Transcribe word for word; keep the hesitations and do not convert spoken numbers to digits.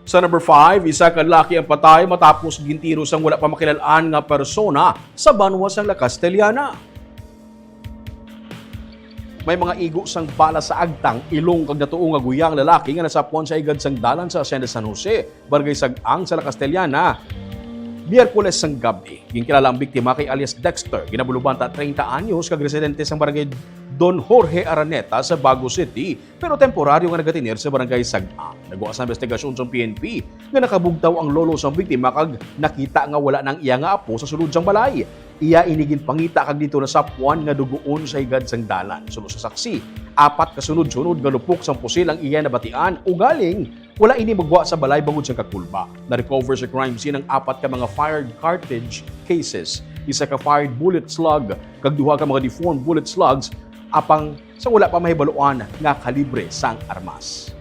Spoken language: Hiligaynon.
Sa number five, isa ka lalaki ang patay matapos gintiro sang wala pa makilal-an nga persona sa banwa sang La Castellana. May mga igo sang bala sa agtang, ilong kag natuo nga guya ang lalaki nga nasapwan sa higad sang dalan sa Hacienda San Jose, Barangay Sag-ang sa La Castellana, Miyerkules sang gab-i. Ginkilala ang biktima kay alias Dexter, ginabuloban ta treinta anyos kag residente sang Barangay Don Jorge Araneta sa Bago City, pero temporaryo nga nagatener sa Barangay Sag-ang. Nagwa sa investigasyon sang P N P nga nakabugtaw ang lolo sang biktima kag nakita nga wala na ang iya nga apo sa sulod sang balay. Iya ini ginpangita kag didto nasapwan nga dugoon sa higad sang dalan. Suno sa saksi, apat ka sunod-sunod nga lupok sang pusil ang iya nabatian, ugaling wala ini magwa sa balay bangod sa kakulba. Na-recover sa crime scene ang apat ka mga fired cartridge cases, isa ka fired bullet slug, kag duha ka mga deformed bullet slugs, apang sa wala pa mahibaluan nga kalibre sang armas.